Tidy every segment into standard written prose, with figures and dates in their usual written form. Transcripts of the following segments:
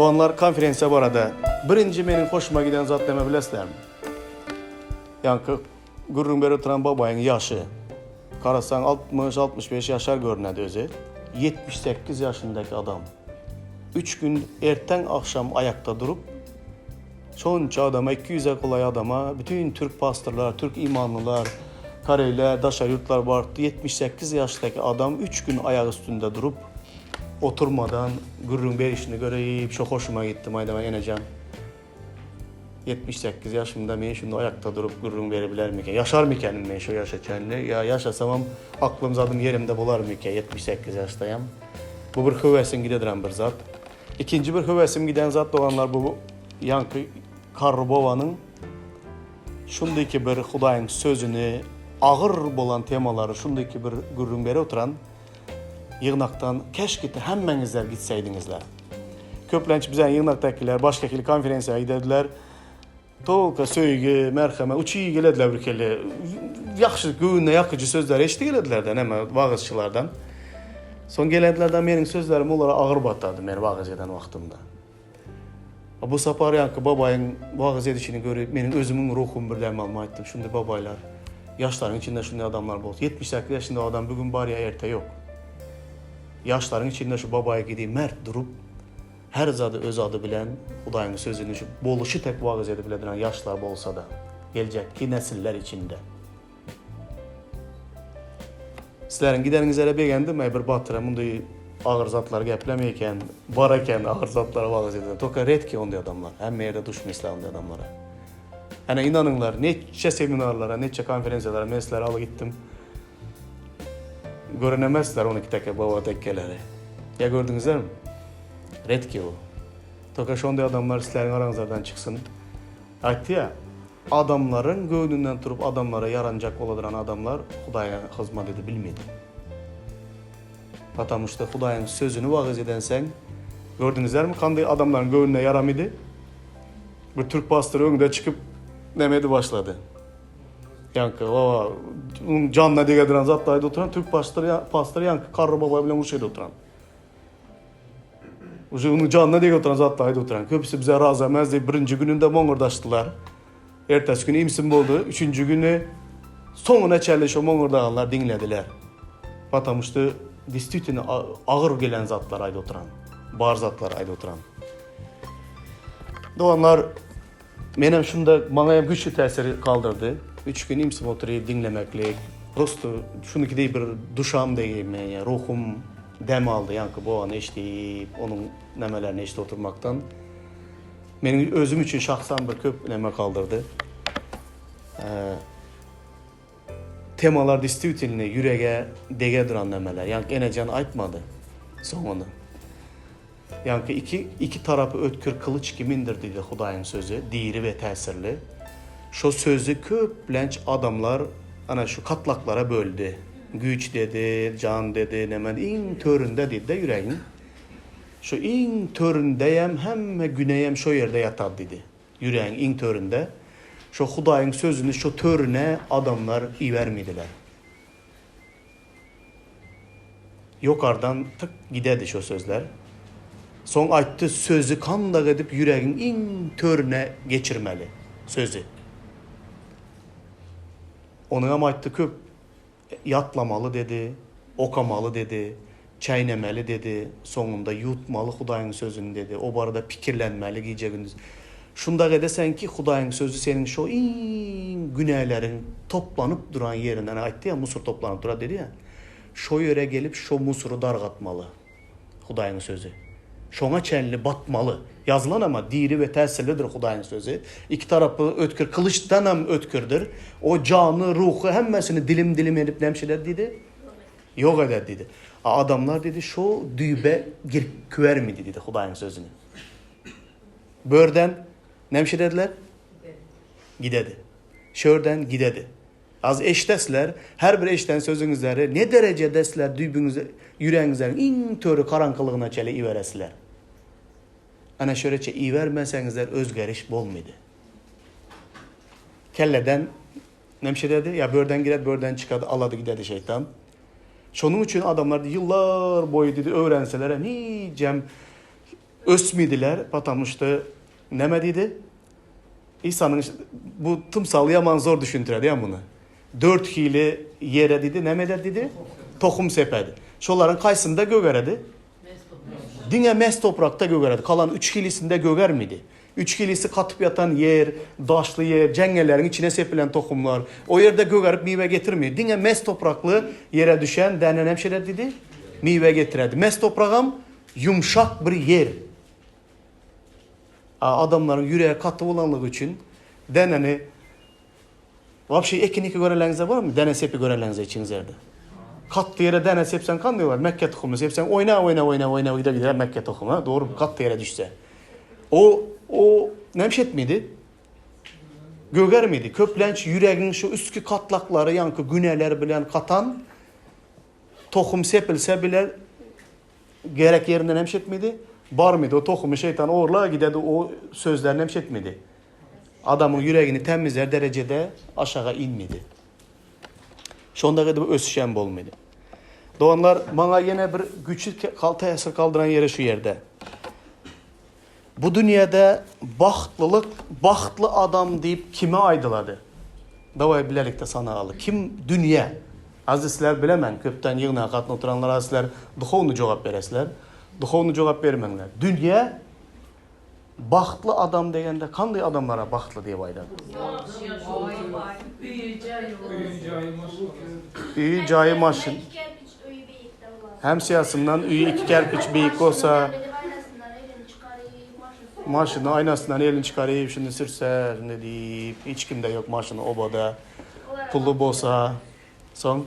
Doganlar konferensiýa barada birinji meniň hoşuma giden zat näme bilesizlermi? Ýaňky gürrüň berip oturan babaýyň ýaşy. Garasaň 60-65 ýaşar görünedi özi. 78 ýaşyndaky adam. Üç gün erteň agşam aýakda durup, şonça adama, 200-e golaý adama, bütin türk pastorlar, türk imanlylar, koreýler, daşary ýurtlar barypdy. 78 ýaşdaky adam üç gün aýak üstünde durup, oturmadan gürrüň berişini görüp, şo hoşuma gitdi. Aýdama enejan. 78 ýaşymda men şunda aýakda durup gürrüň beribilermikä? Ýaşarmykänim men şo ýaşa çenli? Ýa ýaşasamam aklym zadym ýerimde bolarmykä 78 ýaşdaýam? Bu bir höwesiň gidediren bir zat. Ikinji bir höwesim giden zat doganlar bu ýaňky Karrubowanyň şundyky bir Hudaýyň sözüni agyr bolan temalary şundyky bir gürrüň berip oturan ýygnakdan keşki hemmeňizler gitseýdiňizler. Köplenç biziň ýygnakdakylar başga hili konferensiýa giderdiler. Tolka söýgi, merhemet, uçy gelediler bir kelle. Ýagşy, göwünne ýakyjy sözler eşidi gelediler-de, näme, wagyzçylardan. Soň gelendiler-de meniň sözlerim olara agyr batardy, men wagyz eden wagtymda. Bu sapar ýaňky babaýyň wagyz edişini görüp, meniň özümiň ruhum bir dem alma aýtdym, şunday babaýlar, ýaşlaryň içinde şunday adamlar bolsa, 78 ýaşynda adam bu gün bar ýa erte ýok. Ýaşlaryň içinde şu babaý gidi mert durup, her zady öz ady bilen Hudaýyň sözüni şu boluşy tek wagyz edip bilediren ýaşlar bolsa-da, geljekki nesiller içinde. Sizleriň gideniňizlere begendim, aý bir batyra munday agyr zatlar geplemeý eken, bar eken agyr zatlar wagyz edýän. Toka redki onday adamlar, hemme ýerde duşmaýslar onday adamlara. Ene inanyňlar, neçe seminarlara, neçe konferensiýalara men sizleri alyp gitdim. Görünemezler 12 teke baba tekkeleri. Ya gördüňizlermi? Redki o. Toka şonday adamlar sizleriň araňyzlardan çyksyn. Aýtdy ya, Adamlaryň göwnünden turup adamlara ýaranjak boladyran adamlar Hudaýa hyzmat edip bilmedi. Patamuşda Hudaýyň sözüni wagyz edenseň, gördüňizlermi kanday adamlaryň göwnüne ýaramydy? Bir türk pastory öňde çykyp näme edip başlady. Ýaňky baba onuň janyna degediren zatlar aýdyp oturan türk pastory pastory ýaňky garry baba bilen uruş edip oturan. Uje onuň janyna degip oturan zatlar aýdyp oturan. Köpüsi bize razy emez diýip birinji gününde moňurdaşdylar. Ertesi güni imsim boldy. Üçünji güni soňuna çenli şo moňurdaganlar diňlediler. Потому что действительно agyr gelen zatlar aýdyp oturan. Bar zatlar aýdyp oturan. Doganlar, menem şunda maňa hem güýçli täsir galdyrdy. Üç gün imsim oturyp diňlemeklik. Prosto şuniki deý bir duşam deý men, ruhum Dem aldy ýaňky bogany eşidip, onuň nämelerini eşidip oturmakdan. Meniň özüm üçin şahsan bir köp neme galdyrdy. Temalar distwitelny ýürege dege duran nemeler. Ýaňky Enejan aýtmady soňuny. Ýaňky iki iki tarapy ötkür kylyç kimindir diýdi Hudaýyň sözi, diri we täsirli. Şo sözi köplenç adamlar ana şu katlaklara böldi. Güýç dedi, jan dedi, neme iň töründe diýdi-de ýüregiň. Şu iň töründeýem hemme güneýem şo ýerde ýatar diýdi. Ýüregiň iň töründe. Şo Hudaýyň sözüni şo törüne adamlar ibermediler. Ýokardan tyk gidedi şo sözler. Soň aýtdy, sözi kandak edip ýüregiň iň törüne geçirmeli, sözi. Onuňam aýtdy, köp ýatlamaly dedi, okamaly dedi, çäýnemeli dedi, soňunda ýutmaly Hudaýyň sözüni dedi, o barada pikirlenmeli gije-gündiz. Şundak edeseň ki, Hudaýyň sözi seniň şo iň günäleriň toplanyp duran ýerinden, aýtdy ýa, musur toplanyp durar dedi ýa, şo ýere gelip şo musury dargatmaly, Hudaýyň sözi. Şoňa çenli batmaly. Ýazylan ama diri we täsirlidir Hudaýyň sözi. Iki tarapy ötkür, gylyçdanam ötkürdir. O jany, ruhy hemmesini dilim-dilim edip näme eder diýdi? Ýok eder diýdi. A adamlar diýdi, şo düýbe girip küermidi diýdi Hudaýyň sözüni. Börden näme dediler? Gidedi. Şörden gidedi. Az eşdesler, her bir eşden sözüňizleri ne derejede sizler düýbüňize, ýüregiňizleriň iň töri garaňkylygyna çenli iberesizler. Ana şöreçe ibermeseňizler özgeriş bolmydy. Kelleden näme dedi? Ýa börden giredi, börden çykady, alady gidedi şeýtan. Şonuň üçin adamlar ýyllar boýy dedi öwrenseler hem hijem. Ösmediler, потому что näme diýdi? Isanyň bu tymsaly ýaman zor düşündiredi ýa muny. Dört hili ýere diýdi, näme eder diýdi? Tohum sepedi. Şolaryň kaýsynda gögeredi? Diňe mes toprakda gögeredi. Kalan üç hilisinde gögermedi. Üç hilisi katyp ýatan ýer, daşly ýer, jeňňelleriň içine sepilen tohumlar. O ýerde gögerip miwe getirmeýär. Diňe mes toprakly ýere düşen däne näme eder diýdi? Miwe getiredi. Mes topragam ýumşak bir ýer. A adamlaryň ýüregi gaty bolanlygy üçin däneni Wapşe ekin-iki göreleňizde barmy? Däne sepi göreleňizde içiňizerde. Katdy ýere däne sepseň kandy bolar? Mekge tohumy sepseň oýna oýna oýna oýna gide gider mekge tohumy, ha? Dogry katdy ýere düşse. O o näme etmedi? Gögermedi. Köplenç ýüregiň şu üstki katlaklary ýaňky güneler bilen katan tohum sepilse bile gerek ýerinden näme etmedi? Barmydy. O tohumy şeýtan ogurla gidedi, o sözler näme etmedi? Adamyň ýüregini tämizlär derejede aşaga inmedi. Şonda gidip ösüşem bolmady. Doganlar, maňa ýene bir güýçli täsir galdyran ýeri şu ýerde. Bu dünýäde bagtlylyk, bagtly adam diýip kime aýdylady? Daway bilelikde sanaly. Kim dünýä? Azizler bilemen, köpden ýygnaga gatnap oturanlar azizler duhowny jogap beresizler. Duhowny jogap bermeňler. Dünýä Bagtly adam degende kanday adamlara bagtly diýip aýdar? Öýi jaýy maşyn. Hemsiýasyndan öýi iki kerpiç beýik bolsa, maşyny aýnasyndan elini çykaryp, şuny sürse, şunday diýip, hiç kimde ýok maşyny obada. Puly bolsa, soň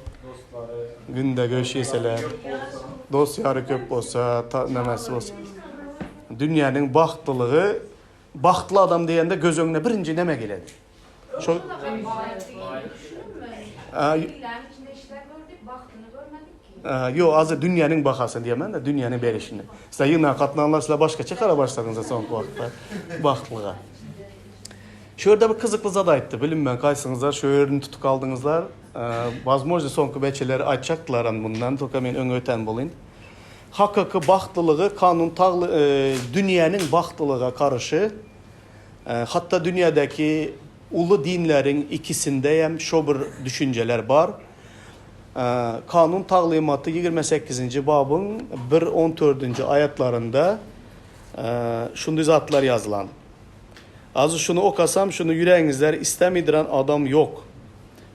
günde göş ýeseler, dost ýary köp bolsa, nämesi bolsa. Dünýäniň bagtlylygy, bagtly adam diýende göz öňüne birinji näme geledi? Şol Ýok, azı dünýäniň bahasyny diýemän-de, dünýäniň berişini. Sizler ýygnaga gatnanlar, sizler başgaça gara başladyňyz soňky wagtda bagtlyga. Şu ýerde bir gyzykly zat aýtdy. Bilinmän kaýsyňyzlar şu ýerini tutup galdyňyzlar. Wazmožno soňky beçeler aýtjakdylaram mundan, toka men öňe öten bolyn. Hakyky bagtlylygy kanun tagly dünýäniň bagtlylyga garyşy, hatda dünýädäki uly dinleriň ikisindeyem şo bir düşünjeler bar. Kanun taglymaty 28-nji babyň bir on dördünji aýatlarynda şundy zatlar ýazylan. Azy şuny okasam şuny ýüregiňizler istemidiran adam ýok.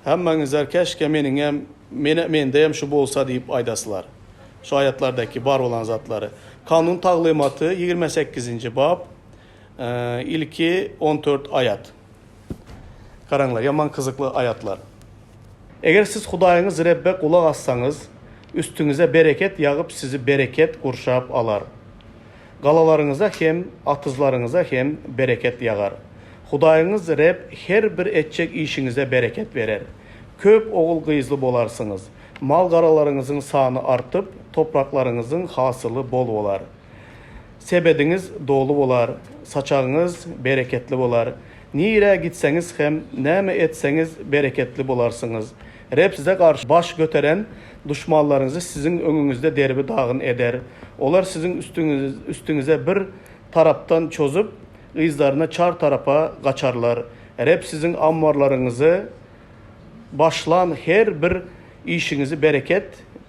Hemmäňizler käşgä meniňem mene mendeyem şu bolsa diýip aýdasylar. Şu aýatlardaky bar bolan zatlary. Kanun taglymaty 28-nji bap ilki 14 aýat. Garaňlar ýaman kyzykly aýatlar. Eger siz Hudaýyňyz Rebbe gulak assaňyz, üstüňize bereket ýagyp sizi bereket gurşap alar. Galalaryňyza hem, atyzlaryňyza hem bereket ýagar. Hudaýyňyz Reb her bir etjek işiňize bereket berer. Köp ogul-gyzly bolarsyňyz. Mal-garalaryňyzyň sany artyp, topraklaryňyzyň hasyly bol bolar. Sebediňiz doly bolar, saçagyňyz bereketli bolar. Nirä gitseňiz hem, näme etseňiz bereketli bolarsyňyz. Reb size garşy baş göteren duşmanlaryňyzy siziň öňüňizde derbi-dagyn eder. Olar siziň üstüňize bir tarapdan çozup, yzlaryna çar tarapa gaçarlar. Reb siziň ammarlaryňyzy başlan her bir işiňizi bereket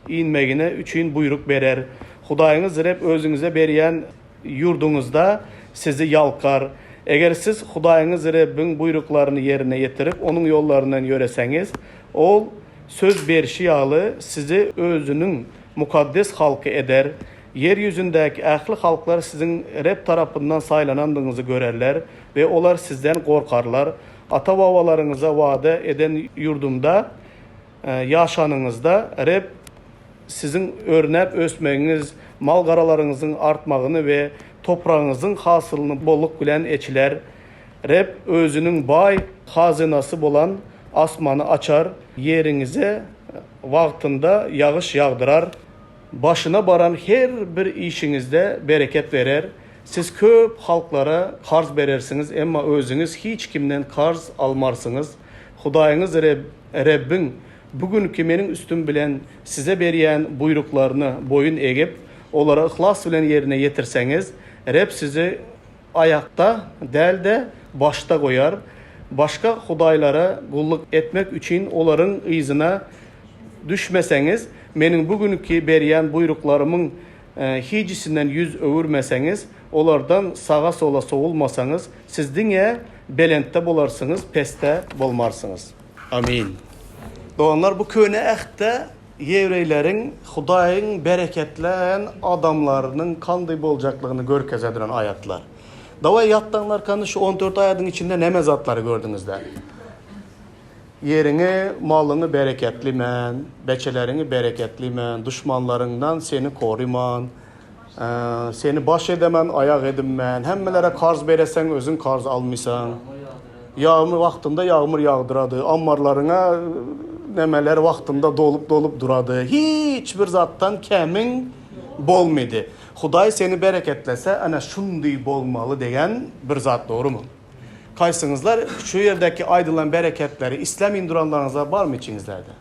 inmegine üçin buýruk berer. Hudaýyňyz Reb özüňize berýän ýurduňyzda sizi ýalkar. Eger siz Hudaýyňyz Rebbiň buýruklaryny ýerine ýetirip, Onuň ýollaryndan ýöreseňiz, Ol söz berşi ýaly, sizi Özüniň mukaddes halky eder. Ýer ýüzündäki ähli halklar siziň Reb tarapyndan saýlanandygyňyzy görerler we olar sizden gorkarlar. Ata-babalaryňyza wada eden ýurdumda ýaşanyňyzda, Reb siziň örňäp ösmegiňiz, mal-garalaryňyzyň artmagyny we topragyňyzyň hasylyny bolluk bilen eçiler. Reb Özüniň baý hazynasy bolan asmany açar, ýeriňize wagtynda ýagyş ýagdyrar, başyna baran her bir işiňizde bereket berer. Siz köp halklara karz berersiňiz, emma özüňiz hiç kimden karz almarsyňyz. Hudaýyňyz Reb, Rebbiň bu günki meniň üstüm bilen size berýän buýruklaryna boýun egip, olary yhlas bilen ýerine ýetirseňiz, Reb sizi aýakda däl-de, başda goýar. Başga hudaýlara gulluk etmek üçin olaryň yzyna düşmeseňiz, meniň bu günki berýän buýruklarymyň hijisinden ýüz öwürmeseňiz, olardan saga-sola sowulmasaňyz, siz diňe belentde bolarsyňyz, pesde bolmarsyňyz. Amin. Doganlar, bu Köne Ähtde ýewreýleriň Hudaýyň bereketlän adamlarynyň kandy boljaklygyny görkeze duran aýatlar. Dawaý ýatlaňlar kany şu on dört aýadyň içinde näme zatlary gördüňizler? Ýeriňi, malyňy bereketlimen, beçeleriňi bereketlimen, duşmanlaryňdan seni koryman, seni baş edemen, aýak edinmen, hemmelere karz bereseň, özüň karz almysaň. Ýagmyr wagtynda ýagmyr ýagdyrady, ammarlaryňa nemeler wagtynda dolup-dolup durady. Hiç bir zatdan kemiň bolmady. Hudaý seni bereketlese, ana şundy bolmaly degen bir zat dogrumy? Kaýsyňyzlar şu ýerdäki aýdylan bereketleri islemin duranlaryňyzlar barmy içiňizlerde?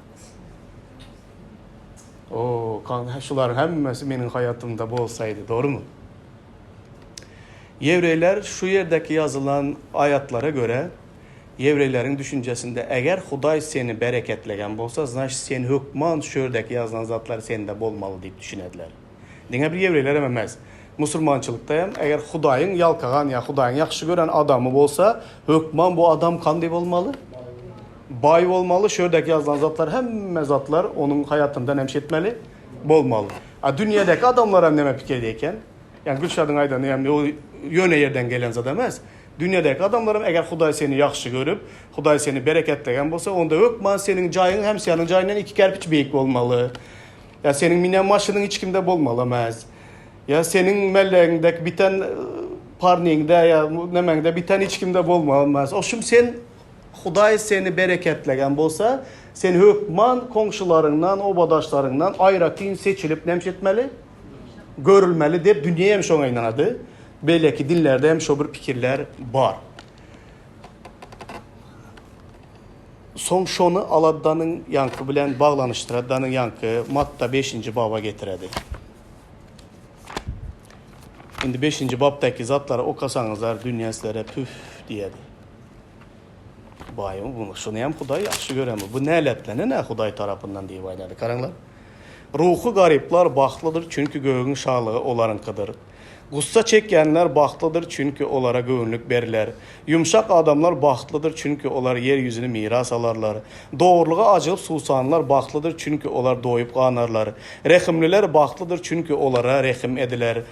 O, şularyň hemmesi meniň haýatymda bolsaýdy, dogrumy? Ýewreýler şu ýerdäki ýazylan aýatlara görä, ýewreýleriň düşünjesinde eger Hudaý seni bereketlegen bolsa, znaçt sen hökman şu ýerdäki ýazylan zatlar sende bolmaly diýip düşünediler. Diňe bir ýewreýler hem emes. Musulmançylykda hem eger Hudaýyň ýalkagan ýa Hudaýyň ýagşy gören adamy bolsa, hökman bu adam kandy bolmaly? Baý bolmaly, şu ýerdäki ýazylan zatlar hemme zatlar onuň haýatynda näme etmeli? Bolmaly. A dünýädäki adamlar hem näme pikir edýär eken? Ýagny Gülşadyň aýdany hem o ýöne ýerden gelen zat emes. Dünýädäki adamlar hem eger Hudaý seni ýagşy görüp, Hudaý seni bereketlegen bolsa, onda hökman seniň jaýyň hemsýanyň jaýyndan iki kerpiç beýik bolmaly. Ýa seniň minen maşynyň hiç kimde bolmaly emes. Ýa seniň mellegiňdäki biten parniňde ýa nemäňde biten hiç kimde bolmaly emes. Oşum sen Hudaý seni bereketlegen bolsa, sen hökman goňşularyňdan, obadaşlaryňdan aýratyn seçilip näme etmeli? Görülmeli diýip dünýe hem şoňa ynanady. Beýleki dinlerde hem şo bir pikirler bar. Soň şony Aladdanyň ýaňky bilen baglanyşdyradanyň ýaňky Matta beşinji baba getiredi. Indi beşinji bapdaky zatlary okasaňyzlar dünýä sizlere püf diýedi. Baý, bunu şuny hem Hudaý ýagşy göremi? Bu näletlenen hä Hudaý tarapyndan diýip aýdady. Garaňlar. Ruhy garyplar bagtlydyr, çünki gögüň şalygy olaryňkydyr. Gussa çekýänler bagtlydyr, çünki olara göwünlik berler. Ýumşak adamlar bagtlydyr, çünki olar ýer ýüzüni miras alarlar. Dogrulyga ajygyp suwsanlar bagtlydyr, çünki olar doýup ganarlar. Rehimliler bagtlydyr, çünki olara rehim ediler.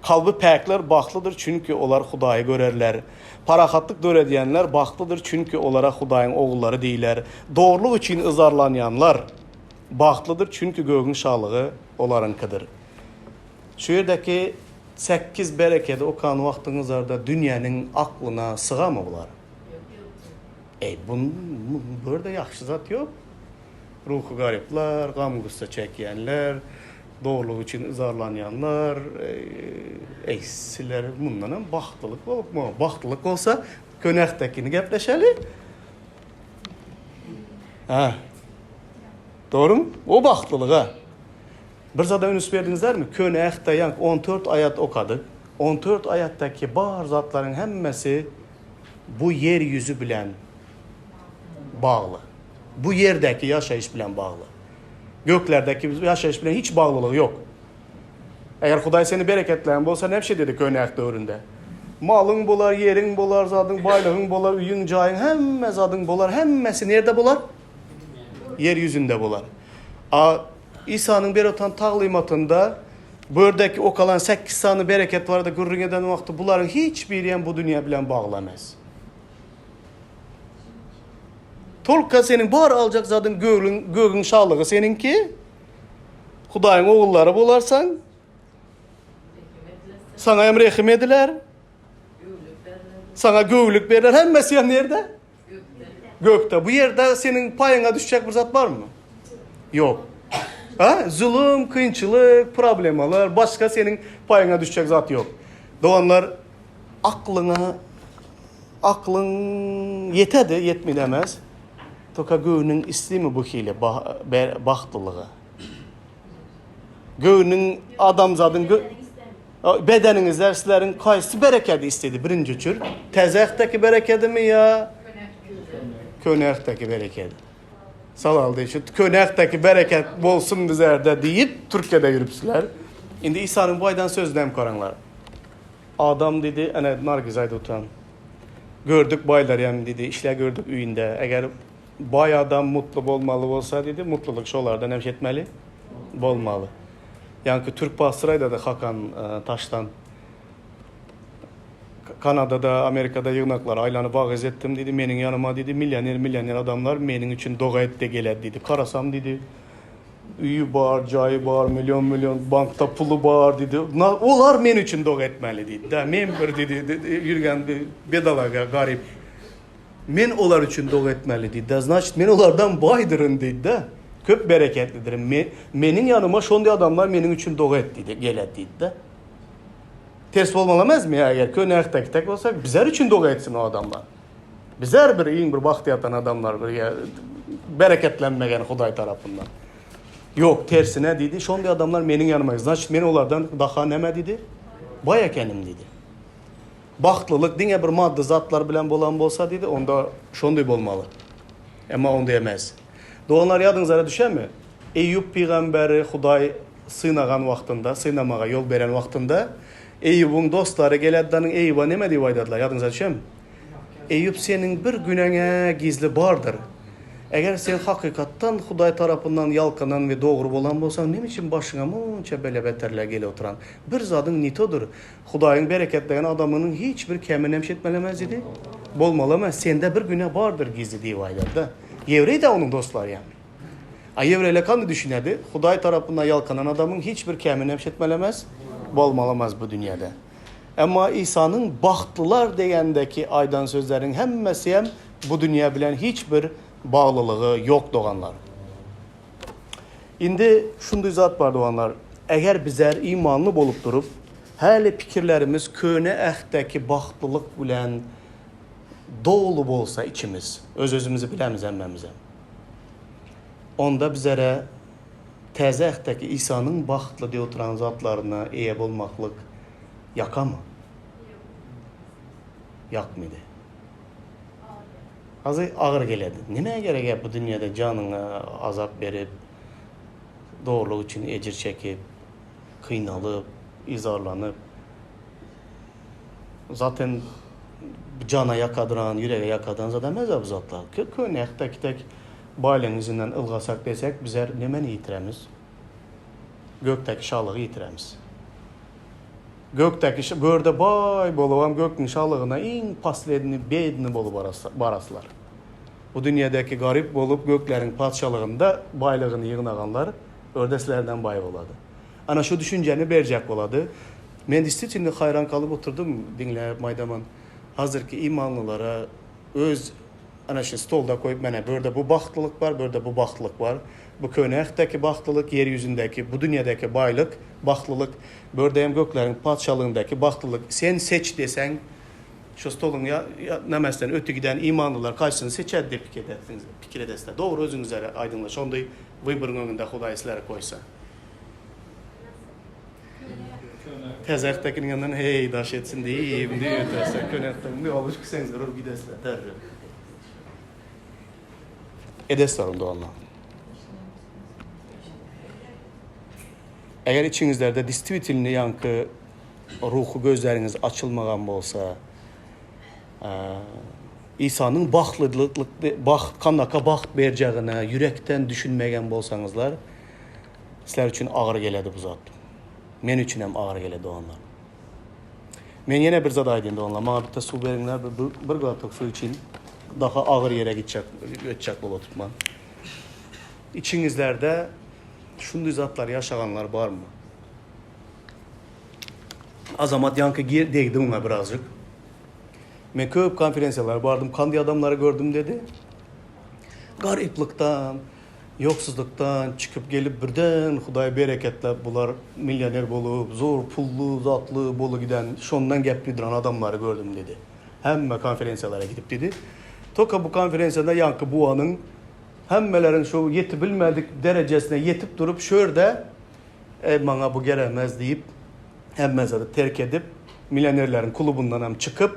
Kalby päkler bagtlydyr, çünki olar Hudaýy görerler. Parahatlyk döredýänler bagtlydyr, çünki olara Hudaýyň ogullary diýler. Dogrulyk üçin yzarlanýanlar bagtlydyr, çünki gögüň şalygy olaryňkydyr. Şu ýerdäki sekiz berekedi okan wagtyňyzlarda dünýäniň aklyna sygamy bular? Eý, bun bu ýerde ýagşy zat ýok. Ruhy garyplar, gam-gussa çekýänler, dogrulyk üçin yzarlanýanlar, eý, sizler mundanam bagtlylyk bolupmy? Bagtlylyk bolsa, köne ähtdäkini gepleşeli. Hä. Dogrumy? O bagtlylyk-a. Bir zada üns berdiňizlermi? Köne Ähtde ýaňky on dört aýat okadyk. On dört aýatdaky bar zatlaryň hemmesi bu ýer ýüzi bilen bagly. Bu ýerdäki ýaşaýyş bilen bagly. Göklerdäki ýaşaýyş bilen hiç baglylygy ýok. Eger Hudaý seni bereketlän bolsa, näme şey dedi Köne Äht döwründe? Malyň bolar, ýeriň bolar, zadyň, baýlygyň bolar, öýüň, jaýyň, hemme zadyň bolar, hemmesi nirde bolar? Ýer ýüzünde bolar. A Isanyň berip oturan taglymatynda bu ýerdäki okalan sekiz sany bereket barada gürrüň eden wagty bularyň hiç biri hem bu dünýä bilen bagly emes. Tolka seniň bar aljak zadyň gögüň, gögüň şalygy seniňki. Hudaýyň ogullary bolarsaň. Saňa hem rehim ediler. Saňa göwlük berler. Hemmesi hem nerde? Gökde. Bu ýerde seniň paýyňa düşjek bir zat barmy? Ýok. Ha? Zulum, kynçylyk, problemalar, başga seniň paýyňa düşjek zat ýok. Doganlar, aklyňa aklyň ýetedi, ýetmedi emes. Toka göwnüň islimi bu hili bagtlylyga. Göwnüň adamzadyň gö. Bedeniňizler sizleriň kaýsy berekedi isledi birinji üçür? Täze ähtdäki berekedimi ýa Köne ähtdäki berekedi? Salaldy şu köne ähtdäki bereket bolsun bizerde diýip Türkiýede ýürüpsiler. Indi Isanyň bu aýdan sözüni hem garaňlar. Adam diýdi, ene Nargiz aýdyp oturan. Gördük baýlary hem diýdi, işlä gördük öýünde. Eger baý adam mutly bolmaly bolsa diýdi, mutlulyk şolardan hem şetmeli bolmaly. Ýaňky türk pastor aýdady Hakan Taşdan. Kanadada, Amerikada ýygnaklara aýlanyp wagyz etdim diýdi. Meniň ýanyma diýdi, millioner millioner adamlar meniň üçin doga et-de geledi diýdi. Karasam diýdi, öýi bar, jaýy bar, million million bankda puly bar diýdi. Olar men üçin doga etmeli diýdi. Men bir diýdi, ýürgen bedalaga garyp. Men olar üçin doga etmeli diýdi. Znaçit men olardan baýdyryn diýdi-de. Köp bereketlidirin. Men, meniň ýanyma şonday adamlar meniň üçin doga et diýdi, geledi diýdi-de. Ters bolmaly emesmi? Eger köne ähtdäki tek bolsa, bizler üçin doga etsin o adamlar. Bizler bir iň bir bagty ýatan adamlar bir ýa bereketlenmegen Hudaý tarapyndan. Ýok, tersine diýdi, şonday adamlar meniň ýanyma, znaçit men olardan daha näme diýdi? Baý ekenim diýdi. Bagtlylyk diňe bir maddy zatlar bilen bolan bolsa diýdi, onda şonday bolmaly. Emma onday emes. Doganlar ýadyňyzara düşemi? Eýýup pygamberi Hudaý synagan wagtynda, synamaga ýol beren wagtynda, Eýýubyň dostlary geledi-de Eýýuba neme diýip aýdadylar, ýadyňyza düşemi? Eýýup seniň bir günäň-ä gizli bardyr. Eger sen hakykatdan Hudaý tarapyndan ýalkanan we dogry bolan bolsaň, neme üçin başyňa munça bela-beterler gelip oturan? Bir zadyň nitodyr. Hudaýyň bereketlegen adamynyň hiç bir keminem şetmelemez diýdi. Bolmalymy? Sende bir günä bardyr gizli diýip aýdar-da. Ýewreý-dä onuň dostlary ýaly. A ýewreýler kandy düşünerdi? Hudaý tarapyndan ýalkanan adamyň hiç bir keminem şetmelemez, bolmalamaz bu dünýäde. Emma Isanyň bagtlylar degendeki aýdan sözleriniň hemmesi hem bu dünýä bilen hiç bir baglylygy ýok doganlar. Indi şunday zat bar doganlar, eger bizler imanly bolup durup, häli pikirlerimiz köne ähtdäki bagtlylyk bilen doly bolsa içimiz, öz-özümizi bilemiz hemmämizem. Onda bizlere täze ähtdäki Isanyň bagtly diýip oturan zatlaryna eýe bolmaklyk ýakamy? Ýakmydy. Azy agyr geledi. Nämä gerek bu dünýede janyňa azap berip, dogrulyk üçin ejir çekip, kynalyp, yzarlanyp, zaten jana ýakadyran, ýürege ýakadyran zat emez-ä bu zatlar. Köne ähtdäki baýlygyň yzyndan ylgasak desek, bizler nemeni ýitiremiz? Gökdäki şalygy ýitiremiz. Gökdäki görde baý bolubam göküň şalygyna iň posledni bedni bolup baraslar. Bu dünýedäki garyp bolup gökleriň patyşalygynda baýlygyny ýygnaganlar ördeslerden baý bolady. Ana şu düşünjäni berjek bolady. Men distwitelno haýran galyp oturdym diňläp maýdaman. Hazirki imanlylara öz ana şu stolda koýup menä börde bu bagtlylyk bar, börde bu bagtlylyk bar. Bu köne ähtdäki bagtlylyk, ýer ýüzündäki, bu dünýädäki baýlyk, bagtlylyk, börde hem gökleriň patyşalygyndaky bagtlylyk. Sen seç deseň, şu stoluň ýa nämesinden öte giden imanlylar kaýsyny seçer diýip pikir edersiňiz, pikir edesizler. Dogry özüňizlere aýdyňlar, şonday wyboryň öňünde Hudaý sizleri goýsa. Täze ähtdäkiniň ýanyndan heý daş etsin diýip, indi öterse, köne ähtdäkini ýolbaş gitseňiz urup gidesizler derrew. Edesizler onda walla. Eger içiňizlerde distwitelny ýaňky ruhy gözleriňiz açylmagan bolsa, Isanyň bagtlylyk bagt kandaka bagt berjegine ýürekden düşünmegen bolsaňyzlar, sizler üçin agyr geledi bu zat. Men üçin hem agyr geledi doganlar. Men ýene bir zat aýdyn doganlar, maňa bitte suw beriňler, bir, bir glatok suw içiň. Daha agyr ýere gitjek, ötjek bolup oturtman. Içiňizlerde şunday zatlar ýaşaganlar barmy? Azamat ýaňky degdi muňa birazjyk. Men köp konferensiýalara bardym, kandy adamlary gördüm dedi. Garyplykdan, ýoksuzlykdan çykyp gelip birden Hudaý bereketläp bular millioner bolup, zor pully, zatly bolu giden, şondan gepli duran adamlary gördüm dedi. Hemme konferensiýalara gidip dedi. Toka bu konferensiýada ýaňky buanyň hemmeleriň şu ýetibilmedik derejesine ýetip durup şörde, Eý maňa bu gerekmez diýip. Hemme zady terk edip, millionerleriň klubundanam çykyp,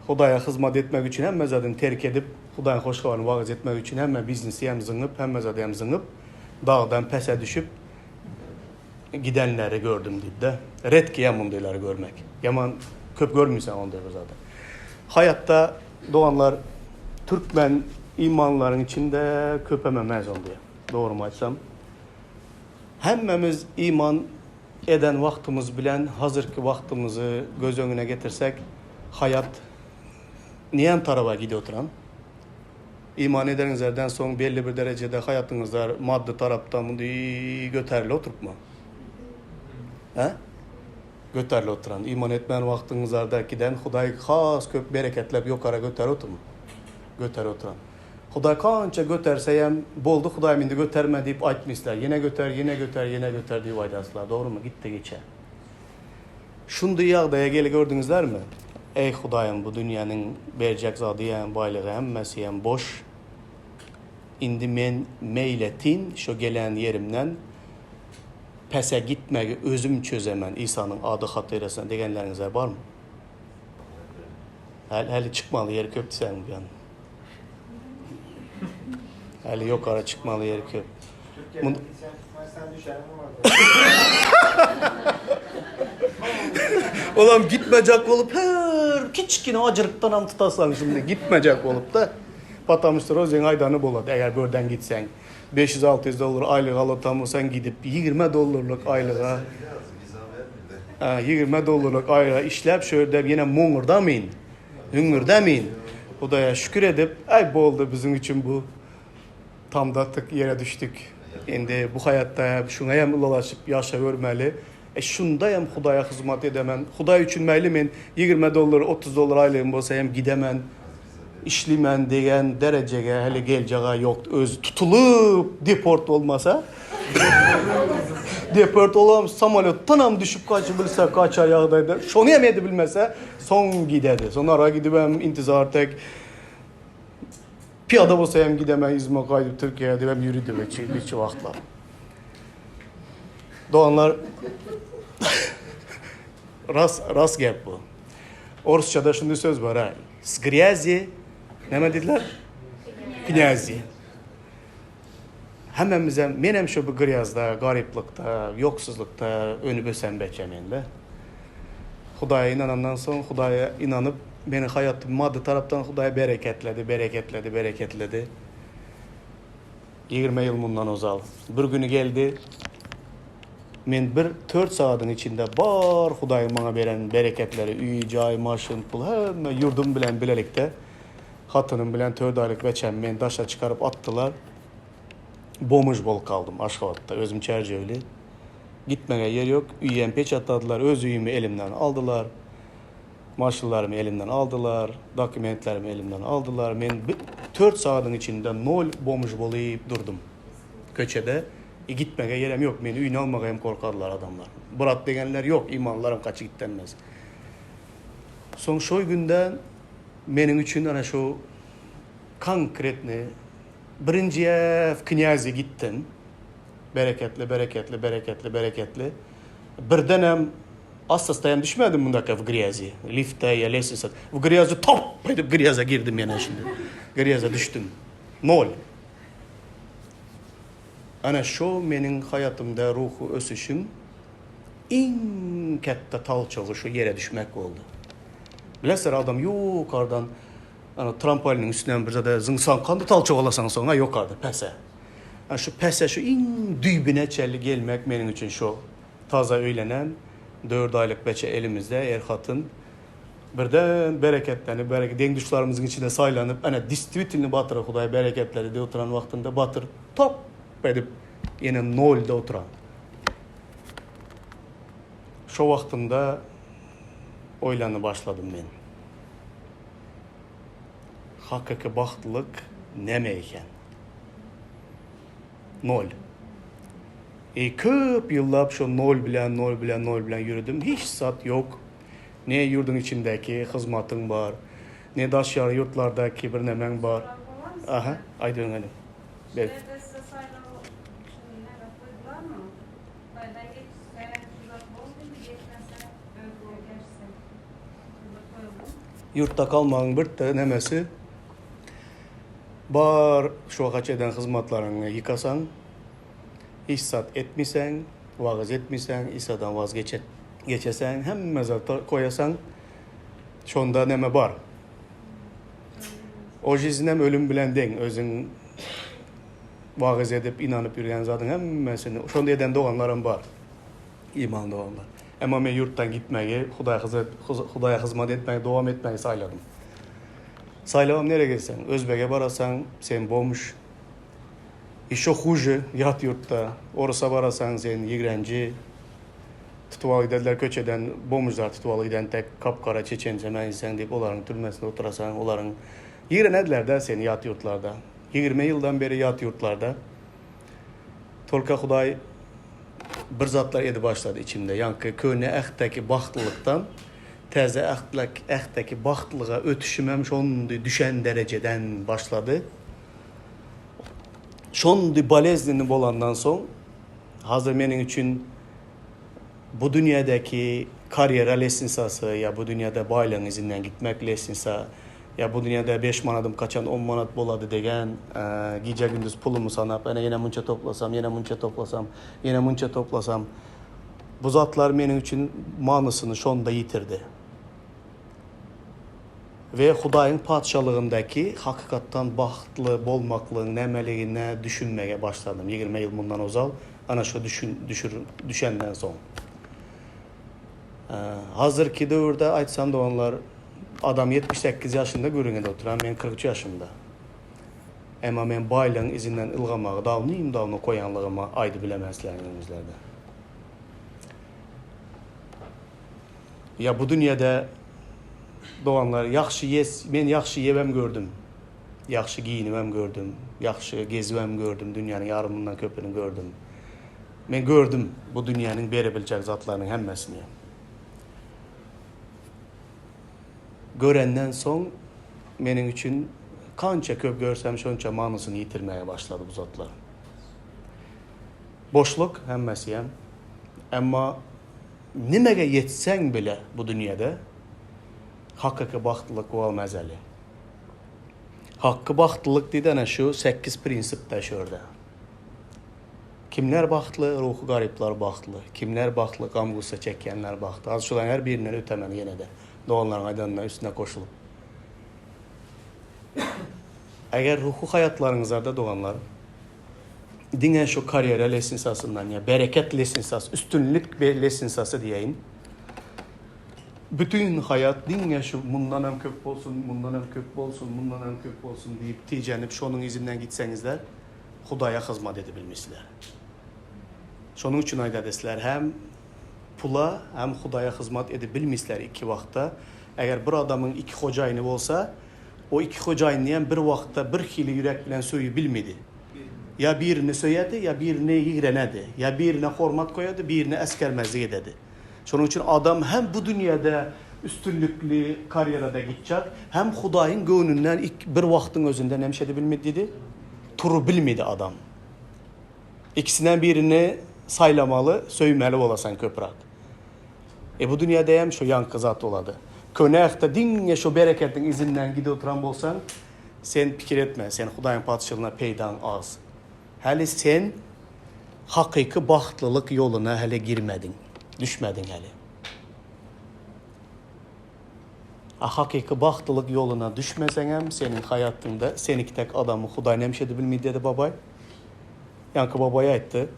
Hudaýa hyzmat etmek üçin hemme zadyny terk edip, Hudaýyň hoş habaryny wagyz etmek üçin hemme biznesiyem zyňyp, hemme zadyam zyňyp, dagdan pese düşüp gidenleri gördüm diýdi-de. Redkiyem mundaýlary görmek. Ýaman köp görmeýsen ondaý bir zady. Haýatda doganlar türkmen imanlylaryň içinde köpem emez ondaý. Dogrymy aýtsam. Hemmemiz iman eden wagtymyz bilen hazirki wagtymyzy göz öňüne getirsek, haýat näme taraba gidip oturan? Iman edeniňizlerden soň belli bir derejede haýatyňyzlar maddy tarapdan mundy göterilip oturypmy? Hä? Göterilip oturan. Iman etmän wagtyňyzlardakiden Hudaý has köp bereketläp ýokara göterip oturmy? Göterip oturan. Hudaý kança göterseýem, boldy Hudaýym indi göterme diýip aýtmyslar. Ýene göter, ýene göter, ýene göter diýip aýdaslar. Dogrymy? Gitdigiçe. Şundy ýagdaýa geli gördüňizlermi? Eý Hudaýym bu dünýäniň berjek zadyýam, baýlygy hemmesiyem boş. Indi men meýletin şo gelen ýerimden pese gitmegi özüm çözemen Isanyň ady hatyrasyna degenleriňizler barmy? Häli çykmaly ýeri köp diýseň bu ýan. Häli ýokara çykmaly ýeri köp. Türkiýeden gitseň Türkmenistan düşeniň bar. Olam gitmejek bolup her kiçgine ajyrykdanam tutasaň şindi gitmejek bolup da. Потому что özüň aýdany bolady eger bu ýerden gitseň. 500-600 dollar aýlyk alatan bolsaň gidip 20 dollarlyk aýlyga 20 dollarlyk aýlyga işläp şu ýerde ýene muňurdamyn. Hüňňürdemin. Hudaýa şükür edip, aý boldy biziň üçin bu tamda tyk ýere düşdük. Indi bu haýatda şuňa hem ylalaşyp ýaşabermeli. E şunda hem Hudaýa hyzmat edemen. Hudaý üçin mäli men 20 dollar, 30 dollar aýlygym bolsa hem gidemen. Işlimen degen derejege heli geljega ýok. Özi tutulyp deport bolmasa. Deport olam samolýotdanam düşüp gaçyp bilse gaçar ýagdaýda. Şony hem edibilmese soň gidedi. Soň ara gidibem intizar tek piyada bolsa hem gidemän yzyma gaýdyp Türkiýä diýip hem ýürüdi hiç wagtlar. Doganlar ras ras gep bu. Orsçada şunday söz bar ha. S gryazi näme diýdiler? Knyazi. Hemmemizem, menem şu bu grýazda, garyplykda, ýoksuzlykda önüp ösen beçe men-de. Hudaýa ynanandan soň, Hudaýa ynanyp, meniň haýatym maddy tarapdan Hudaý bereketledi, bereketledi, bereketledi. 20 ýyl mundan ozal bir güni geldi. Men bir tört sagadyň içinde bar Hudaýyň maňa beren bereketleri, öý, jaý, maşyn, pul, hemme ýurdum bilen bilelikde Hatynym bilen tört aýlyk beçämi meni daşa çykaryp atdylar. Bomž bolup galdym Aşgabatda. Özüm Çärjewli. Gitmege ýer ýok. Öýem peçatladylar. Öz öýümi elimden aldylar. Maşynlarymy elimden aldylar. Dokumentlerimi elimden aldylar. Men tört sagadyň içinde nol bomž bolyp durdum. Köçede. E gitmege ýerem ýok. Meni öýüne almaga hem gorkardylar adamlar. Brat degenler ýok. Imanlylaram gaçy gitdenmez. Soň şo günden Meniň üçin ana şu konkretny birinjiýe w knýazi gitdim. Bereketli, bereketli, bereketli, bereketli. Birdenem assastaýam düşmedim mundaka w grýazi. Liftde ýa lestnisa. W grýazi top edip grýaza girdim ýene şindi. Grýaza düşdüm. Nol. Ana şu meniň haýatymda ruhy ösüşim iň kätde talçagy şu ýere düşmek boldy. Bilesizler adam ýokardan ana trampoliniň üstünden bir zada zyňsaň kandy talçak alasaň soň a ýokarda pese. Ana şu pese şu iň düýbüne çenli gelmek meniň üçin şu taza öýlenen dört aýlyk beçe elimizde er hatyn birden bereketlenip bereket deň duşlarymyzyň içinde saýlanyp ana distwitelny batyra hudaý bereketledi diýip oturan wagtynda batyr top edip ýene nolda oturan. Şo wagtynda oýlanyp başladym men. Hakyky bagtlylyk näme eken? Nol. E köp ýyllap şo nol bilen, nol bilen, nol bilen ýöredim. Hiç zat ýok. Ne ýurduň içindäki hyzmatyň bar, ne daşary ýurtlardaky bir nemäň bar. Aha, aýdyň hany. Şu ýerde size saýlaw şuny näme goýdularmy? Hytaýdan geçse şu zat boldy indi geçmese. Ýurtda galmagyň bir-de nemesi bar, şu waka eden hyzmatlaryňy ýykasaň, hiç zat etmeseň, wagyz etmeseň, Isadan waz geçeseň, hemme zat koýasaň, şonda neme bar. O žizinem ölüm bilen deň, özüň wagyz edip, ynanyp ýürgen zadyň hemmesini, şonda eden doganlaram bar. Imanly doganlar. Emma men ýurtdan gitmegi, Hudaýa hyzmat etmegi dowam etmegi saýladym. Saýlabam nirä gitseň, Özbege barasaň, sen bomž. Ýeşo huje, ýat ýurtda. Orusa barasaň, sen ýigrenji. Tutup alyp giderler köçeden, bomžlar tutup alyp giden tek kap-gara çeçençe menseň diýip, olaryň türmesinde oturasaň, olaryň ýigrenediler-dä seni ýat ýurtlarda. 20 ýyldan beri ýat ýurtlarda. Tolka Hudaý bir zatlar edip başlady içimde. Ýaňky köne ähtdäki bagtlylykdan täze ähtdäki bagtlyga ötüşimem şondy düşen derejeden başlady. Şondy boleznenni bolandan soň hazir meniň üçin bu dünýädäki karýera lesnisasy ýa bu dünýäde baýlygyň yzyndan gitmek lesnisa Ýa bu dünýäde beş manadym kaçan on manat bolady degen, gije-gündiz pulumy sanap, ene ýene munça toplasam, ýene munça toplasam, ýene munça toplasam. Bu zatlar meniň üçin manysyny şonda ýitirdi. We Hudaýyň Patyşalygyndaky hakykatdan bagtly bolmaklygyň nämeligine düşünmege başladym 20 ýyl mundan ozal, ana şo düşün, düşür, düşenden soň. Hazirki döwürde aýtsam doganlar, Adam 78 ýaşynda gürrüňede oturan, men 43 ýaşymda. Emma men baýlygyň izinden ylgamagy dawny-dawny koýanlygymy aýdy bilemen sizleriň öňüňizlerde. Ýa bu dünýede doganlar ýagşy ýes, men ýagşy ýebem gördüm. Ýagşy giýinibem gördüm, ýagşy gezibem gördüm, dünýäniň ýarymyndan köpüni gördüm. Men gördüm bu dünýäniň berebiljek zatlarynyň hemmesini. Görenden soň meniň üçin kança köp görsem şonça manysyny ýitirmäge başlady bu zatlar. Boşluk hemmesiyem. Emma nimege ýetseň bile bu dünýede hakyky bagtlylyk bolmaz eli. Hakyky bagtlylyk diýdi ana şu 8 prinsipde şu ýerde. Kimler bagtly? Ruhy garyplar bagtly. Kimler bagtly? Gam-gussa çekýänler bagtly. Hazir şolaryň her birinden ötemen ýene-de. Doganlaryň aýdanyna üstüne goşulyp. Eger ruhy haýatlaryňyzada doganlar, diňe şu karýera lesnisasyndan ýa bereket lesnisasy, üstünlik lesnisasy diýeýin, bütin haýat diňe şu mundan hem köp bolsun, mundan hem köp bolsun, mundan hem köp bolsun diýip tijenip şonuň yzyndan gitseňizler, Hudaýa hyzmat edibilmisler. Şonuň üçin aýdady sizler hem pula hem Hudaýa hyzmat edip bilmisler iki wagtda. Eger bir adamyň iki hojaýyny bolsa, o iki hojaýynyny hem bir wagtda bir hili ýürek bilen söýüp bilmedi. Ýa birini söýedi, ýa birini ýigrenedi. Ýa birine hormat goýady, birine äsgermezlik ededi. Şonuň üçin adam hem bu dünýäde üstünlikli karýerada gitjek, hem Hudaýyň göwnünden bir wagtyň özünde näme edip bilmedi diýdi? Turup bilmedi adam. Ikisinden birini saýlamaly, söýmeli bolasaň köpräk. E bu dünýäde hem şu ýaňky zat bolady. Köne ähtde diňe şu bereketiň yzyndan gidip oturan bolsaň, sen pikir etme, sen Hudaýyň patyşalygyna peýdaň az. Häli sen hakyky bagtlylyk ýoluna häli girmediň, düşmediň häli. A hakyky bagtlylyk ýoluna düşmeseňem, seniň haýatyňda seniki tek adamy Hudaý näme edip bilmedi dedi babaý. Ýaňky babaý aýtdy.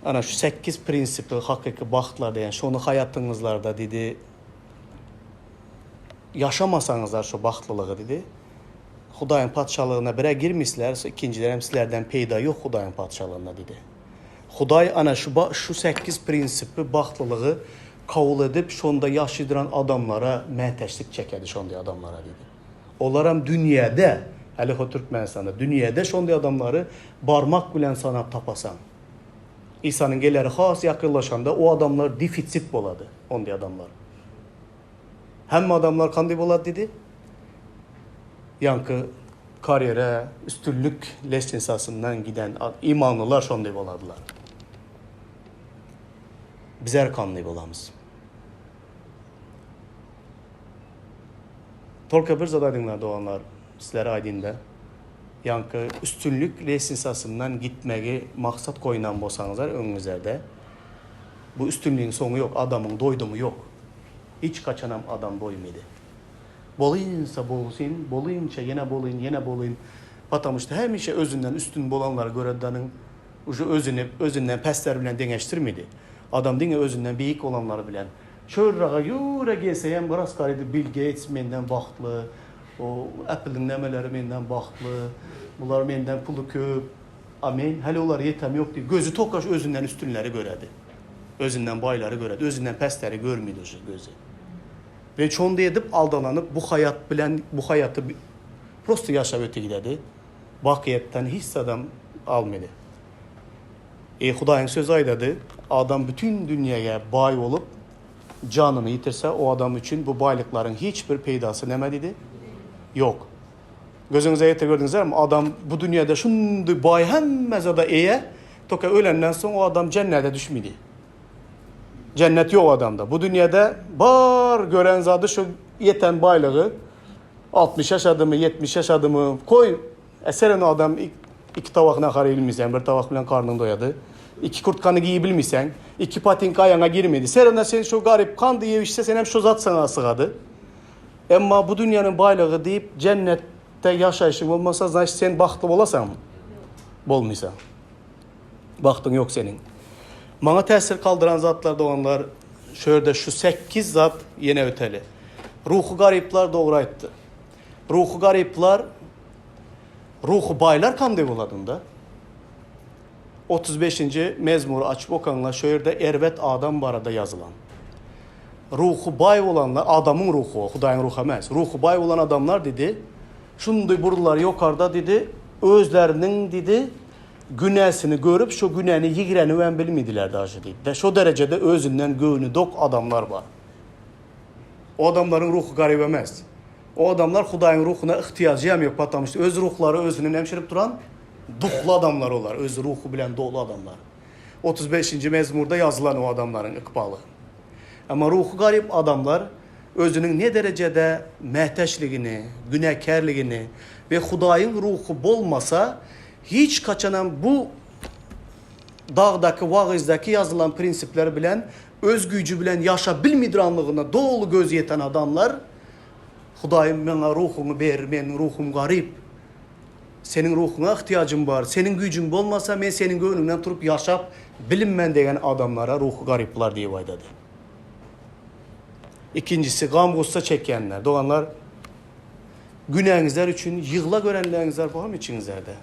Ana şu 8 prinsipi hakyky bagtlar diýen, şony haýatyňyzlarda diýdi. Ýaşamasaňyzlar şu bagtlylygy diýdi. Hudaýyň Patyşalygyna birä girmisler, ikinjilerem sizlerden peýda ýok Hudaýyň Patyşalygynda diýdi. Hudaý ana şu şu sekiz prinsipi bagtlylygy kabul edip, şonda ýaşydyran adamlara mätäçlik çekedi şonday adamlara diýdi. Olaram dünýäde, häli ho Türkmenistanda, dünýäde şonday adamlary barmak bilen sanap tapasaň. Isanyň geleri has ýakynlaşanda o adamlar defisit bolady, onday adamlar. Hemme adamlar kandy bolady diýdi. Ýaňky karýera, üstünlik lestnisasyndan giden imanlylar şonday boladylar. Bizler kandy bolamyz. Tolka bir zat aýdyňlar doganlar, sizlere aýdynda. Ýaňky üstünlik lestnisasyndan gitmegi maksat goýnan bolsaňyzlar öňüňizlerde bu üstünligiň soňy ýok, adamyň doýdumy ýok. Hiç haçanam adam doýmady. Bolynsa bolsyn, bolynça ýene bolyn, ýene bolyn. Patamuşda hemişe özünden üstün bolanlary göredanyň uje özüni özünden pesler bilen deňeşdirmedi. Adam diňe özünden beýik bolanlary bilen. Çörraga ýure gelseýem biraz garydy Bill Geýts menden bagtly, o Apple-iň nämeleri menden bagtly, bular menden puly köp, a men häli olara ýetem ýok diýip gözi tokaş özünden üstünleri göredi. Özünden baýlary göredi, özünden pesleri görmedi uje gözi. We şonda edip aldalanyp bu haýat bilen bu haýaty prosto ýaşap öte gidedi. Bakyýetden hiç zadam almady. E Hudaýyň sözi aýdady, adam bütin dünýäge baý bolup, janyny ýitirse, o adam üçin bu baýlyklaryň hiç bir peýdasy näme diýdi? Ýok. Gözüňize getir gördüňizlermi, adam bu dünýäde şundy baý hemme zada eýe, toka ölenden soň o adam jennede düşmedi. Jennet ýok adamda. Bu dünýäde bar gören zady şu ýeten baýlygy 60 ýaşadymy, 70 ýaşadymy, koý Eseren adam iki tabak nahar iýilmeseň, bir tabak bilen karnyň doýady. Iki kurtkany giýip bilmeseň, iki patinka aýaňa girmedi. Serene sen şu garyp kandy iýip içse sen hem şu zat saňa sygady. Emma bu dünýäniň baýlygy diýip jennetde ýaşaýşyň bolmasa, znaçt sen bagtly bolasaňmy? Bolmysaň. Bagtyň ýok seniň. Maňa täsir kaldyran zatlar doganlar, şu ýerde şu sekiz zat ýene öteli. Ruhy garyplar dogry aýtdy. Ruhy garyplar ruhy baýlar kanday bolady onda? 35-nji mezmury açyp okaňlar, şo ýerde erbet adam barada ýazylan. Ruhy baý bolanlar, adamyň ruhy o, Hudaýyň ruhy emes. Ruhy baý bolan adamlar diýdi, şunday burunlary ýokarda diýdi, özleriniň diýdi, günäsini görüp, şo günäni ýigrenibem bilmediler daže diýdi. Şo derejede özünden göwni dok adamlar bar. O adamlaryň ruhy garyp emes. O adamlar Hudaýyň ruhuna yhtyýajy hem ýok, потому что öz ruhlary özünden emşirip duran duhly adamlar olar, öz ruhy bilen doly adamlar. 35-nji mezmurda ýazylan o adamlaryň ykbaly. Emma ruhy garyp adamlar özüniň ne derejede mätäçligini, günäkärligini we Hudaýyň ruhy bolmasa hiç haçanam bu dagdaky wagyzdaky ýazylan prinsipler bilen Öz güýji bilen ýaşap bilmidranlygyna doly gözi ýeten adamlar, Hudaýym maňa ruhuňy ber, meniň ruhum garyp. Seniň ruhuňa yhtyýajym bar. Seniň güýjüň bolmasa, men seniň göwnüňden turup ýaşap bilinmen degen adamlara ruhy garyplar diýip aýdady. Ikinjisi, gam-gussa çekýänler. Doganlar, günäňizler üçin ýygla görenleňizler barmy içiňizlerde?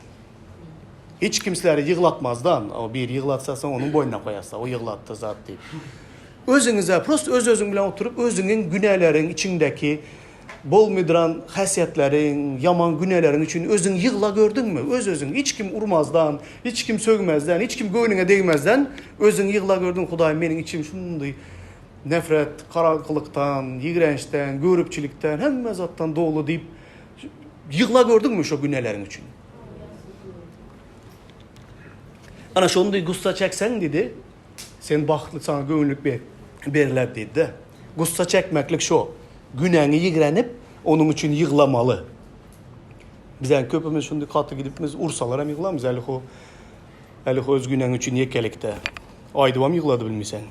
Hiç kim sizleri ýyglatmazdan, o biri ýyglatsa soň onuň boýnuna goýarsa, o ýyglatdy zat diýip. Özüňize, prosta öz-özüň bilen oturyp, özüňiň günäleriň içiňdäki bolmydran häsiýetleriň, ýaman günäleriň üçin özüň ýygla gördüňmi? Öz-özüň, hiç kim urmazdan, hiç kim sögmezden, hiç kim göwnüňe degmezden özüň ýygla gördüň, Hudaýym meniň içim şundy nefret, garaňkylykdan, ýigrençden, göripçilikden, hemme zatdan doly diýip ýygla gördüňmi şo günäleriň üçin? Ana şonda gussa çekseň diýdi, sen bagtly saňa göwünlik berler diýdi-de. Gussa çekmeklik şo. Günäňi ýigrenip, onuň üçin ýyglamaly. Bizäň köpümiz şunda gaty gidipmiz, ursalar hem ýyglamyz, äli ho äli ho öz günäň üçin ýekelikde. Aýdybam ýyglady bilmeseň.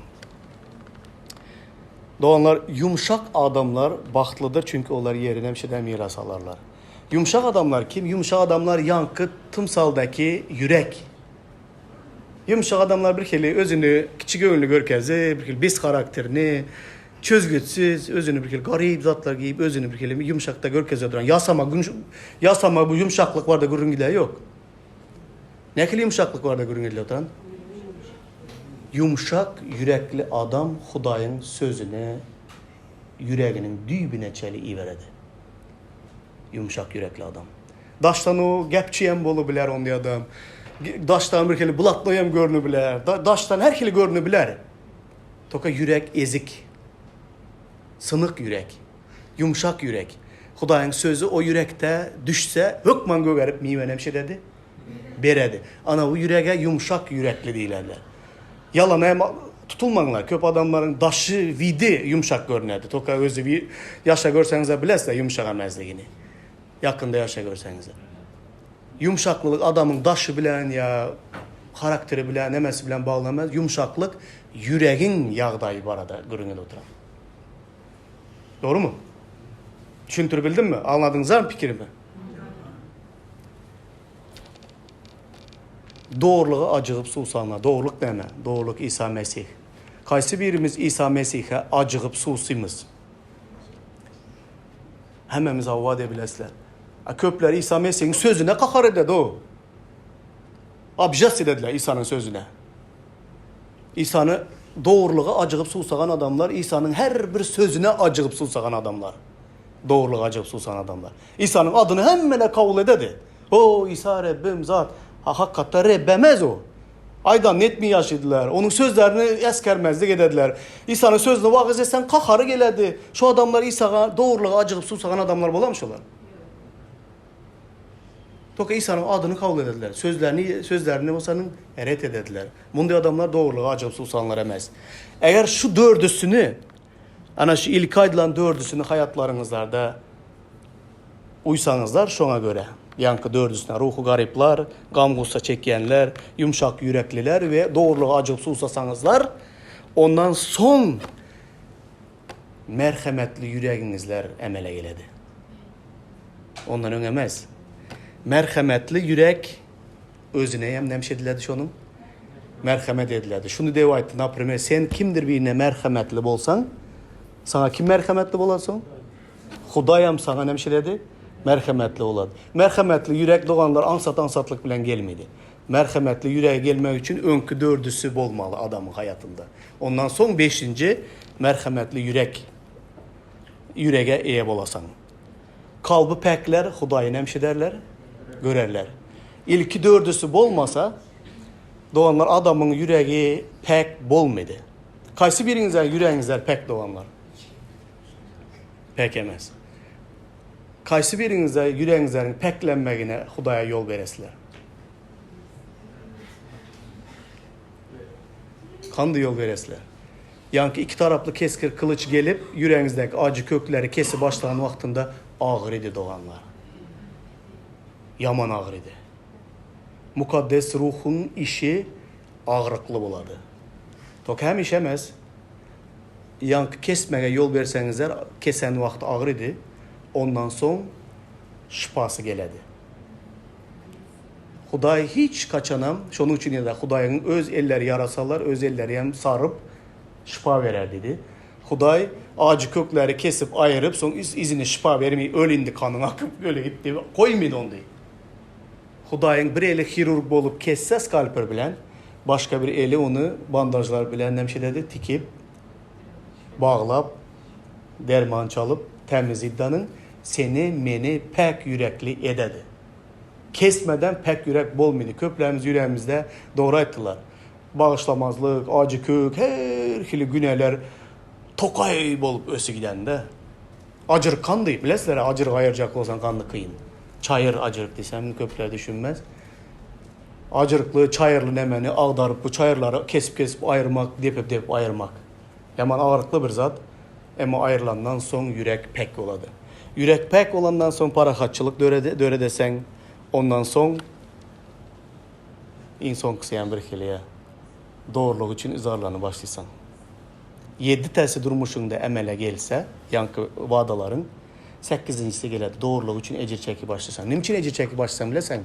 Doganlar, ýumşak adamlar bagtlydyr, çünki olar ýeri hemşeden miras alarlar. Ýumşak adamlar kim? Ýumşak adamlar ýaňky tymsaldaky ýürek. Ýumşak adamlar bir hili özüni kiçi göwünli görkezip, bir hili bes harakterini, çözgütsiz, özüni bir hili garyp zatlar giýip, özüni bir hili ýumşakda görkezip duran. Ýasama, ýasama bu ýumşaklyk barada gürrüň gidýär ýok. Nähili ýumşaklyk barada gürrüň edilip oturan? Ýumşak ýürekli adam Hudaýyň sözüni ýüreginiň düýbüne çeli iberedi. Ýumşak ýürekli adam. Daşdan o gepçi hem bolubiler onday adam. Daşdan bir hili blatnoý hem görünebiler. Daşdan her hili görünebiler. Toka ýürek ezik. Synyk ýürek. Ýumşak ýürek. Hudaýyň sözi o ýürekde düşse hökman gögerip miwe nemşe dedi? Beredi. Ana bu ýürege ýumşak ýürekli diýlerler. Ýalan hem. Tutulmaňlar, köp adamlaryň daşy, widi ýumşak görünedi. Toka özi bir ýaşa görseňizler bilesizler ýumşak emezligini. Ýakynda ýaşa görseňizler. Ýumşaklylyk adamyň daşy bilen ýa harakteri bilen, nemesi bilen bagly emez. Ýumşaklyk ýüregiň ýagdaýy barada gürrüň edip oturan. Dogrumy? Düşündirip bildimmi? Aňladyňyzlarmy pikirimi? Dogrulyga ajygyp suwsanlar. Dogrulyk näme? Dogrulyk Isa Mesih. Kaýsy birimiz Isa Mesihe ajygyp suwsymyz? Hemmämiz hawa diýe bilesizler. A köpler Isa Mesihiň sözüne gahar ededi o. Obžast edediler Isanyň sözüne. Isany dogrulyga ajygyp suwsagan adamlar Isanyň her bir sözüne ajygyp suwsagan adamlar. Dogrulyga ajygyp suwsan adamlar. Isanyň adyny hemmeler kabul ededi. O, Isa Rebbim zat. Ha, hakykatda Rebb emez o. Aýdanyny etmeý ýaşaýdylar. Onuň sözlerini äsgermezlik edediler. Isanyň sözüni wagyz etseň gahary geledi. Şo adamlar Isaga dogrulyga ajygyp suwsagan adamlar bolarmy şolar? Toka Isanyň adyny kabul edediler. Sözlerini, sözlerini bolsanyň ret edediler. Munday adamlar dogrulyga ajygyp suwsanlar emez. Eger şu dördüsini, ana şu ilki aýdylan dördüsini haýatlaryňyzlarda uýsaňyzlar şoňa görä, ýaňky dördüsine, ruhy garyplar, gam-gussa çekýänler, ýumşak ýürekliler we dogrulyga ajygyp suwsasaňyzlar, ondan soň merhemetli ýüregiňizler emele geledi. Ondan öň emez. Merhemetli ýürek özüne hem näme ediledi şonuň? Merhemet ediledi. Şuny dep aýtdy, naprimer, sen kimdir birine merhemetli bolsaň, saňa kim merhemetli bolar soň? Hudaýam saňa näme ededi? Merhemetli bolady. Merhemetli ýürek doganlar aňsat-aňsatlyk bilen gelmedi. Merhemetli ýürege gelmek üçin öňki dördüsi bolmaly adamyň haýatynda. Ondan soň beşinji merhemetli ýürek ýürege eýe bolasaň. Kalby päkler Hudaýy näme ederler? Görerler. Ilki dördüsi bolmasa, doganlar adamyň ýüregi päk bolmady. Kaýsy biriňizler ýüregiňizler päk doganlar? Päk emes. Kaýsy biriňizler ýüregiňizleriň päklenmegine Hudaýa ýol beresizler? Kandy ýol beresizler? Ýaňky iki taraply keskir kylyç gelip, ýüregiňizdäki ajy kökleri kesip başlan wagtynda agyrydy doganlar. Ýaman agyrydy. Mukaddes Ruhuň işi agyrykly bolady. Tok hemişe emes. Ýaňky kesmege ýol berseňizler, kesen wagty agyrydy, ondan soň şypasy geledi. Hudaý hiç haçanam, şonuň üçin ýa-da Hudaýyň öz elleri ýarasalar, öz elleri hem saryp, şypa berer diýdi. Hudaý ajy kökleri kesip aýyryp, soň yzyna şypa bermeý, öl indi ganyň akyp, öle git diýip goýmaýdy ony. Hudaýyň bir eli hirurg bolup kesse skalper bilen, başga bir eli ony bandažlar bilen nemşeledi, tikip, baglap, derman çalyp, tämiz iddanyň seni, meni päk ýürekli ededi. Kesmeden päk ýürek bolmydy. Köplerimiz ýüregimizde dogry aýtdylar. Bagyşlamazlyk, ajy kök, her hili günäler tokaý bolup ösü gidende. Ajyryk kandy, bilesizler ajyryk aýyrjak bolsaň kandy kyn. Çaýyr ajyryk diýsem köpler düşünmez. Ajyrykly, çaýyrly nemeni agdaryp bu çaýyrlary kesip-kesip aýyrmak, depip-depip aýyrmak. Ýaman agyrykly bir zat. Emma aýrylandan soň ýürek päk bolady. Ýürek päk bolandan soň parahatçylyk döredeseň, ondan soň iň soňkusy ýa bir hili dogrulyk üçin yzarlanyp başlaýsaň. Ýedi täsi durmuşyňda emele gelse, ýaňky wadalaryň sekizinjisi geledi, dogrulyk üçin ejir çekip başlasaň. Näme üçin ejir çekip başlasaň bileseňmi?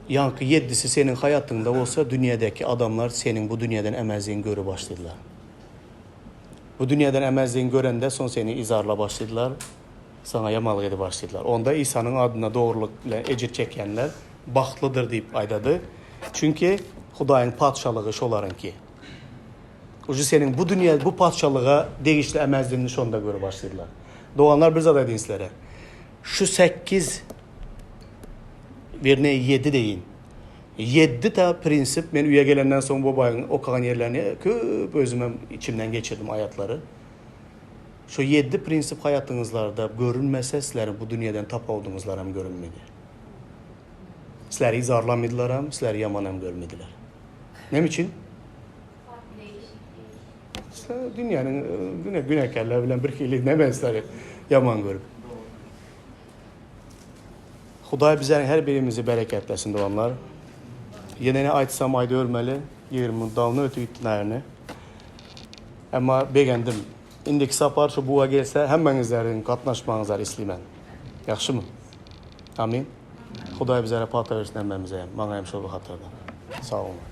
Ýaňky ýeddisi seniň haýatyňda bolsa, dünýädäki adamlar seniň bu dünýäden ämäzligiňi görüp başladylar. Bu dünýäden ämäzligiňi görende soň seni yzarlap başladylar, saňa ýamanlyk edip başladylar. Onda Isanyň adyna dogrulyk bilen ejir çekýänler bagtlydyr diýip aýdady. Çünki Hudaýyň Patyşalygy şolaryňky. Uje seniň bu dünýä, bu patyşalyga degişli ämäzligiňi şonda görüp başladylar. Doganlar bir zat aýdaýyn sizlere. Şu sekiz Birine ýedi deýin. Ýedi ta prinsip men öýe gelenden soň babaýyň okagan ýerlerini köp özümem içimden geçirdim aýatlary. Şo ýedi prinsip haýatyňyzlarda görünmese sizleriň bu dünýeden tapawudyňyzlaram görünmedi. Sizleri yzarlamydylaram, sizleri ýamanam görmediler. Näme üçin? Dünýäniň günä günäkärler bilen bir hili nemesleri ýaman görüp. Hudaý bizleriň her birimizi bereketlesin doganlar. Ýene ne aýtsam aýdybermeli. 20 minut dawno ötüp gitdi naýerni. Emma begendim. Indiki sapar şu buga gelse hemmeňizleriň gatnaşmagyňyzlary islimen. Ýagşymy? Amin. Hudaý bizlere pata bersin hemmämize hem. Maňa hem şol bir hatarda. Sag boluň.